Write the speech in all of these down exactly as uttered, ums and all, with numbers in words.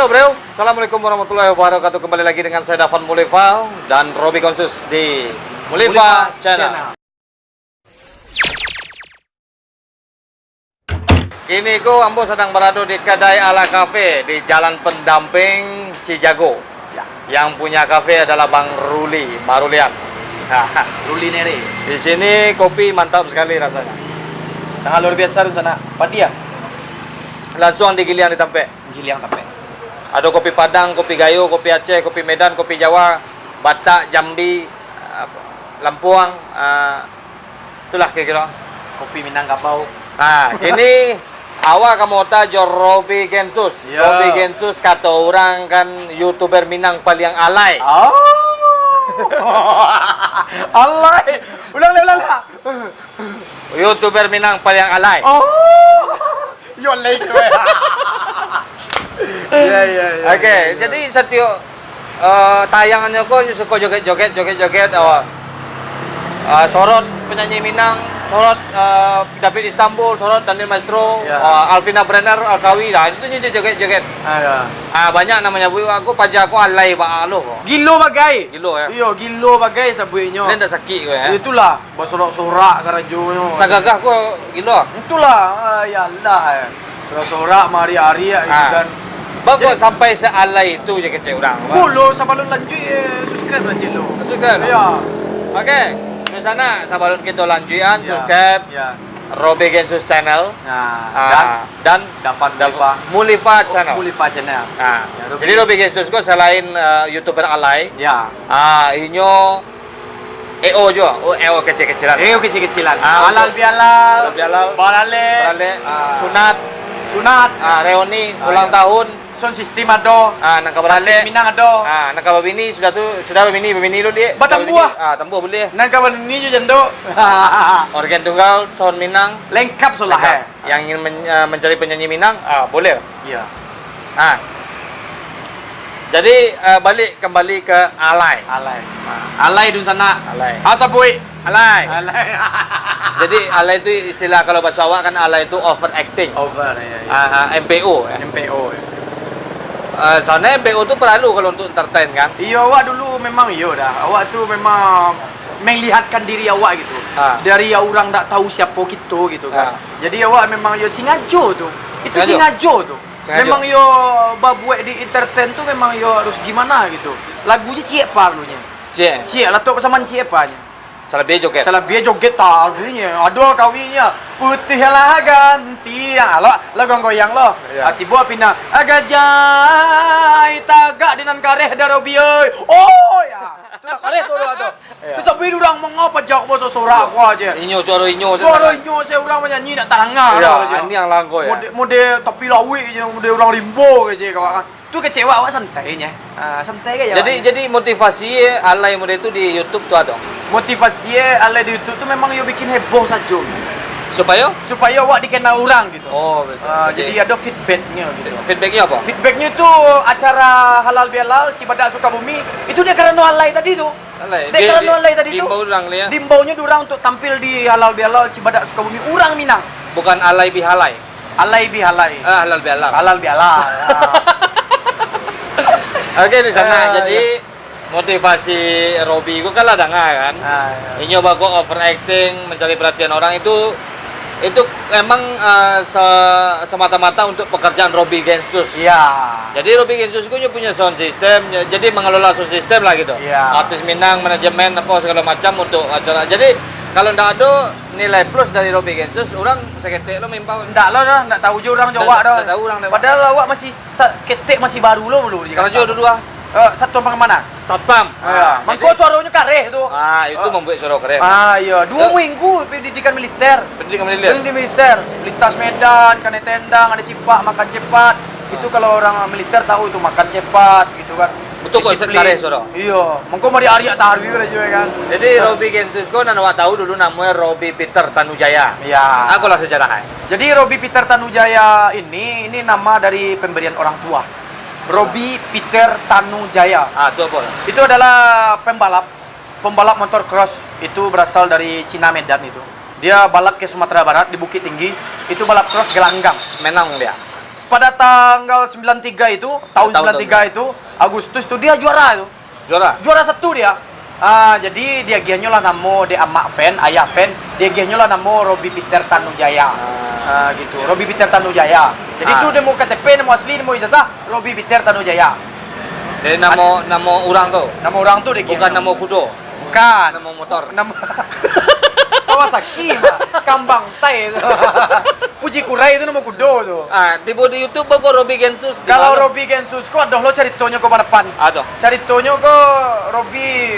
Bro, assalamualaikum warahmatullahi wabarakatuh. Kembali lagi dengan saya Dafan Mulifa dan Robi Gensus di Mulifa Channel. Kini ko ambo sadang barado di kedai Ala Cafe di Jalan Pendamping, Cijago. Ya. Yang punya kafe adalah Bang Ruli Marulian. Ruli Nere. Di sini kopi mantap sekali rasanya. Sangat luar biasa, Dunsanak. Padi, ya? Langsung digiliang di tampek. Giliang tampek. Ado kopi Padang, kopi Gayo, kopi Aceh, kopi Medan, kopi Jawa, Batak, Jambi, ah, Lampuang, ah, itulah kira-kira. Kopi Minangkabau. Nah, kini awak ka mota jo Robi Gensus. Yo. Robi Gensus, kato urang kan, YouTuber Minang paliang alai. Oh. Alai. Ulang lah, ulang lah. YouTuber Minang paliang alai. Oh. Yo, alai tu, eh. Iya, iya, iya, Oke, iya, iya. Jadi satiok, eh, tayangannyo ko nyo suko joget-joget, joget-joget, awak. Eh, sorot penyanyi Minang, sorot, eh, David Istanbul, sorot Daniel Maestro, Iya. eh, Alvina Brenner, Alkawi, dah itu nyo joget-joget. Ah, ya. Ah, banyak nan manyabuik, "Aku paja ko alai ba aloh ko." Gilo bagai. Gilo, ya. Iyo, gilo bagai sabuiknyo. Dia ndak sakik ko, ya. Itulah. Basorak-sorak karajonyo. Sagagah ko gilo. Itulah, ah, ya Allah, eh. Sorak-sorak, mariak-ariak, gitu Ah. kan. Bang, kok Jadi sampai sealai itu je kecek urang, Bang? Mulo, sabalun lanjuik, eh, subscribe lah, cek lo. Subscribe lah. Iya. Oke, di sana sabalun kita lanjuikan, Ya. subscribe Ya. Robi Gensus Channel. Nah, Ah, dan dan Dafan Daf-, Mulifa. Mulifa Channel. Mulifa Channel. Ah. Ya, Robi. Jadi Robi Gensus ko selain, eh, YouTuber alai, Ya. ah, inyo E O jo, oh, E O kecil-kecilan. E O kecil-kecilan. Ah, Halal untuk bihalal. Halal bihalal. Baralek. Baralek. Ah. Sunat. Sunat. Ah, reuni, Ah, ulang iya. tahun. Sound system ado. Ah, nan ka baralek. Artis Minang ado. Ah, nan ka babini sudah tu, sudah babini, babini lu, Dik. Batambuah. Babini, ah, tambuah boleh. Nan ka babini jo jando. Organ tunggal, sound Minang. Lengkap solah, Lengkap. eh. Yang ingin men-, eh, mencari penyanyi Minang, ah, boleh. Iya. Ah. Jadi, eh, balik kembali ke alai. Alai. Alai, Dunsanak. Alai. Asa buik. Alai. Alai. Jadi, alai tu istilah kalau bahasa awak kan alai tu overacting. Over, iya, iya. Ah, ah, M P O, ya. M P O, ya. Eh, soalnya M P O tu perlu kalau untuk entertain, kan? Iyo, awak dulu memang iyo dah. Awak tu memang melihatkan diri awak gitu. Ah. Dari yang urang ndak tahu siapa kita gitu kan. Ah. Jadi awak memang yo sengaja tu. Itu Sengaja? sengaja tu. Sengaja. Memang yo babuek di entertain tu memang yo harus gimana gitu. Lagunyo ciek parlunyo. Ciek. Ciek lah tu, pasaman ciek apanyo. Salabiah joget. Salabiah joget taruihnyo. Aduh, kawihnyo. Putih lah ganti. Ah, lo, lo goyang-goyang lo. Iya. Ah, tibo pindah. Ah, gajah tagak di nan kareh dah Robi, oi. Oh, ya. Tu lah kareh suaro tu. Iya. Tu sampai urang mangapa jak basorak-sorak ko aja. Inyo suaro inyo Suaro sajo. inyo se urang manyanyi nak tarangah Iya, aja. Aniang langgo ya. Mode, mode tapi lawik je, mode urang limbo je kawan. Tu kecewa awak santai nya. Ah, santai gaya Jadi, awak. jadi motivasi alai mode tu di YouTube tu ado? Motivasi alai di YouTube tu memang yo bikin heboh sajo. Supaya? Supaya awak dikenal urang gitu. Oh, betul. Ah, Jadi, jadi ado feedbacknya gitu. Feedbacknya apa? Feedbacknya tu acara Halal Bihalal Cibadak Sukabumi, itu dia karano alai tadi tu. Alai. Dek Di, karano di, alai tadi tu. diimbau urang lah ya. Diimbaunya urang untuk tampil di Halal Bihalal Cibadak Sukabumi. Urang Minang. Bukan alai bihalai. Alai bihalai. Ah, halal bihalal. Halal bihalal. Ah. Oke, di sana. Ah, Jadi, iya. motivasi Robi ku kan lah danga kan. Ah, iya. Inyo bago overacting, mencari perhatian orang itu, itu emang, eh, se-, semata-mata untuk pekerjaan Robi Gensus. Iya. Jadi Robi Gensus ku nyo punya sound system, nya-, jadi mengelola sound system lah gitu. Iya. Artis Minang, manajemen, apa segala macam untuk acara. Jadi kalau ndak ado nilai plus dari Robi Gensus, urang saketek lo mimpau. Ndak lo dah, ndak tahu je urang jo Ndak, awak dah. ndak tahu urang dah. Padahal awak masih sa-, ketek masih baru lo dulu. Karajo dulu ah. Eh, satuan pengamanan. Satpam. Ya, Ah, mangko jadi suaronyo kareh tu. Ah, itu Ah. membuat suara kareh. Ah, iya. Dua Ya. minggu pendidikan militer. Pendidikan militer. Pendidikan militer. Lintas medan, kanai tendang, ada sipak, makan cepat. Itu Ah. kalau orang militer tahu itu, makan cepat gitu kan. Betul kok, Disiplin. kareh suara. Iya. Mangko mari ariak taruih lah juga kan. Jadi Ah. Robi Gensus ko nan awak tahu dulu namanya Robi Peter Tanujaya. Iya. Aku lah sejarah, eh. Jadi Robi Peter Tanujaya ini, ini nama dari pemberian orang tua. Robi Peter Tanujaya. Ah, tu apa? Itu adalah pembalap, pembalap motor cross. Itu berasal dari Cina, Medan itu. Dia balap ke Sumatera Barat di Bukittinggi. Itu balap cross gelanggang. Menang dia. Pada tanggal sembilan tiga itu, tahun Tahun, sembilan tiga tahun. itu, Agustus tu, dia juara tu. Juara? Juara satu dia. Ah, jadi diagiahnyo lah namo dek amak fan, ayah fan, diagiahnyo lah namo Robi Peter Tanujaya. Ah. Ah, gitu. Robi Peter Tanujaya. Jadi Ah. tu namo K T P, namo asli, namo ijazah, Robi Peter Tanujaya. Jadi namo, Ad- namo urang tu? Namo urang tu diagiahnyo. Bukan namo kudo? Bukan. Namo motor? Namo Kawasaki, Pak. Kambang tai tu. Puji Kurai tu namo kudo tu. Ah, tibo di YouTube ko Robi Gensus, di Kalau mano? Robi Gensus ko, adoh lo caritonyo ko, Bang Dapan. Adoh. Caritonyo ko Robi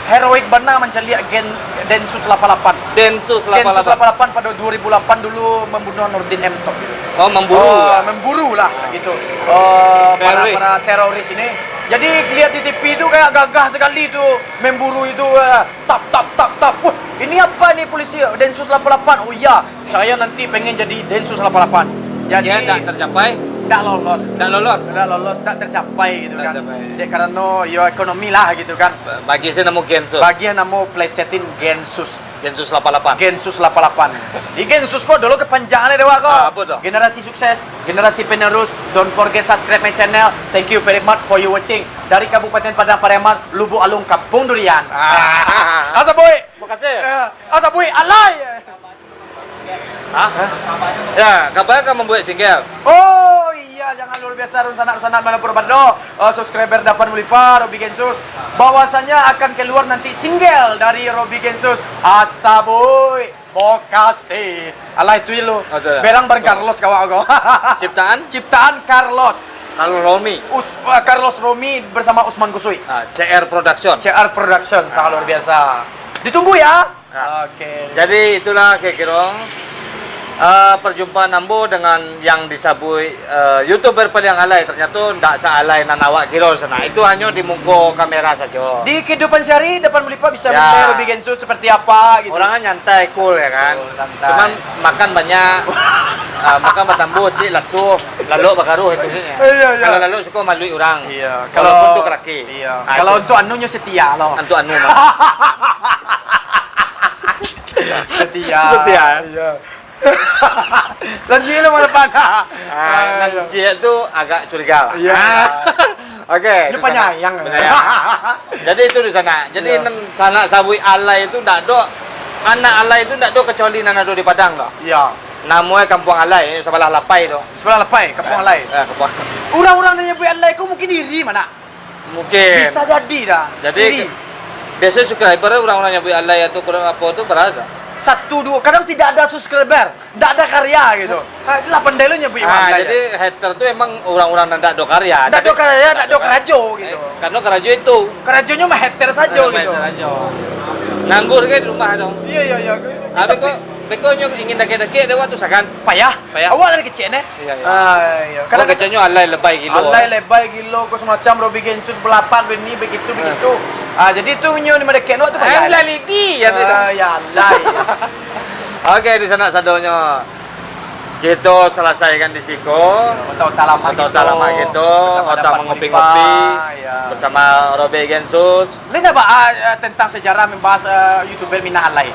heroik bana mancaliak Gen-, Densus lapan lapan. Densus Densus lapan lapan. lapan lapan pada dua ribu lapan dulu membunuh Nurdin M Top gitu. Oh, memburu, Oh, ya? memburu lah gitu. Oh, para, Teroris. para teroris ini. Jadi lihat di T V itu kayak gagah sekali tu memburu itu, eh, tap, tap, tap, tap. Wah, ini apa nih polisi? Densus lapan lapan. Oh iya, saya nanti pengen jadi Densus lapan lapan. Jadi Dia ndak tercapai? Ndak lolos. Ndak lolos? Ndak lolos, ndak tercapai gitu Ndak kan. tercapai. Dek karena yo ekonomi lah gitu kan. Ba-, bagi saya namo Gensus. Bagi yang namo plesetin Gensus. Gensus lapan lapan. Gensus lapan lapan. Di Gensus ko dulu kepanjangan dek awak ko. Ah, apa tu? Generasi sukses, generasi penerus. Don't forget subscribe my channel. Thank you very much for you watching. Dari Kabupaten Padang Pariaman, Lubuk Alung, Kampung Durian. Ah. Asa boy. Makasih. Ya. Asa boy, alai. Hah? Ya, kapan akan membuat single? Oh iya, jangan luar biasa, dunsanak-dunsanak manapun bado, eh, subscriber Dapan Mulifa, Robi Gensus. Bahwasanya akan keluar nanti single dari Robi Gensus. Asa boy, makasih. Alah itu lo. Oh, tu lah. Berang bareng Carlos kawan ko. Ciptaan? Ciptaan Carlos. Carlos Romi. Us-, eh, Carlos Romi bersama Usman Kusui. Ah, C R Production. C R Production, sangat luar biasa. Ditunggu ya. Nah, Oke. jadi itulah kiro-kiro, eh, perjumpaan ambo dengan yang disabuik, eh, YouTuber paling alai. Ternyato ndak saalai nan awak kiro sanak. Itu hanyo di muko kamera sajo. Di kehidupan sehari, Dapan Mulifa bisa Ya. menilai Robi Gensus seperti apa gitu. Orangnya nyantai, cool ya kan. Betul, santai. Cuman makan banyak, eh, makan batambah, cik, lasuh, lalok bakaruh itu. Iya, iya. Kalau lalok suko maluik orang. Iya. Walaupun Kalau tu kelaki. Iya. Ah, Kalau itu. untuk anunyo setia lo. Untuk anu mah. Setia. Setia. Iya. Lanjut lo, Bang Dapan. Ah, Ah, nan iya. ciek tu agak curiga lah. Iya. Ah. Oke, Dia di sana. penyayang. Penyayang. Jadi itu di sana. Jadi Iya. nan sanak sabuik alai tu ndak do, anak alai tu ndak do kecuali nan ado di Padang tu. Iya. Namonyo Kampuang Alai, sabalah Lapai tu. Sabalah Lapai, Kampuang Eh, Alai. eh, Kampuang. Urang-urang nan nyabuik alai ko mungkin iri, Manak. Mungkin. Bisa jadi dah. Jadi, Iri. ke-, biasanya subscriber orang-orang nyabuik alay atau kurang apa tu, berapa? Satu, dua, kadang tidak ada subscriber, ndak ada karya gitu. Ha, itulah pandai lo nyabuik Ah, alay. Jadi hater tu emang orang-orang yang ndak ada karya. Ndak ada Tapi karya, ndak ada karajo gitu. Eh, karena karajo itu. Karajonyo mah hater saja Eh, gitu. Hater saja. Nganggur ke di rumah tu? Iya, iya, iya. Tapi Tapi kok, beko nyo ingin dakek-dakek dia waktu sagan. Payah. Payah. Awak dari kecil, neh? Iya, iya. Ah, iya. Wah, Kadang-kadang kecilnyo alay lebay gilo. Alay lebay gilo, ko semacam Robi Gensus belapak, bini begitu, Eh. begitu. Ah, jadi tu nyo ni madekek awak tu Eh, payah. Alay lidi, ya, Ah, tidak? ya, alay. Oke, di sana sadonyo. Kita selesaikan di siko. Otak-otak lama Otak-otak kita. lama kita. Bersama Otak Dapat mengopi-ngopi. Mulifa, ya. Bersama Robi Gensus. Lain apa, ah, eh, tentang sejarah membahas, eh, YouTuber Minang alay?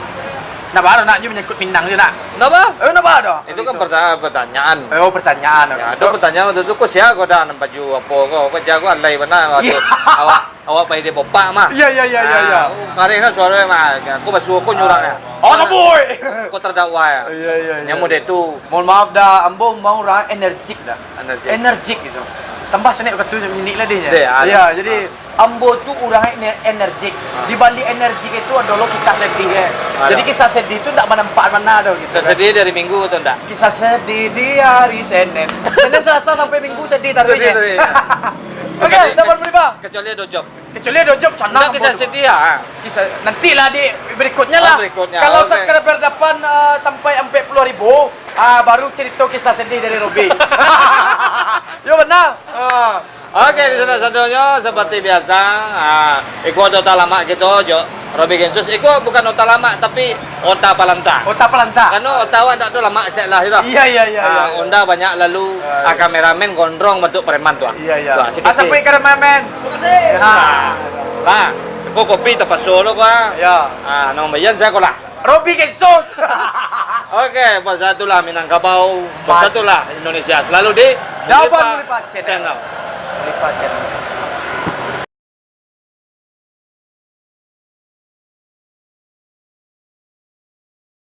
Nak bahas nak je menyangkut Minang je nak. Napa? Eh, nak bahas dah. Itu kan Gitu. perta-, pertanyaan. Eh, oh, pertanyaan. Ya, Oke. ada pertanyaan waktu tu, "Kau siapa kau dah, baju apa kau? Kau jago alay benar waktu Iya. awak, awak pai di bopak mah." Iya, iya, iya, iya, iya. Ah, kareh lah suara mah. Aku basuh kau nyurang ya. Oh, tak boy. Kau terdakwa ya. Iya, iya, iya. Yang model tu. Mohon maaf dah, ambo mau orang energik dah. Energik. Energik gitu. Tambah senek waktu minit lah dia. Deh, ada. Iya, jadi Ah. Ambo tu urang ne-, energik. Ah. Di balik energik itu adalah kisah sedih, eh. Ada. Jadi kisah sedih tu ndak manampak mana tu, gitu Kisah kan. sedih dari Minggu atau ndak? Kisah sedih di hari Senin. Senin, Selasa sampai Minggu sedih taruh Sedih, je. sedih. Oke, Kecuali, dapat beli, Bang. kecuali ada job. Kecuali ada job, sana Ndak ambo kisah tu. sedih, ah. Kisah, nantilah di berikutnya Oh, lah. berikutnya, Kalau oke. subscriber dapat, ah, sampai empat puluh ribu, ah, baru cerita kisah sedih dari Robi. Yo, benar. Ah. Oke, di sana sadonyo seperti biasa. Ah, iko ota lamak kito, jo Robi Gensus. Iko bukan ota lamak, tapi ota palanta. Ota palanta. Karena ota awak ndak ado lamak sejak lahir dah. Iya, iya, iya, Ah, iya. onda banyak lalu, Ah, ah, iya. kameramen gondrong bentuk preman tu, ah. Iya, iya. Tu, ah, sikit Asa sikit. Pui kameramen. Makasih. Ah. Lah, iko kopi terpaksa lo, ko, ah. Iya. Ah, nang bayan saya ko lah. Robi Gensus. Oke, bersatulah Minangkabau, Maju. bersatulah Indonesia. Selalu di Dapat Mulipa Channel. Mulipa Channel.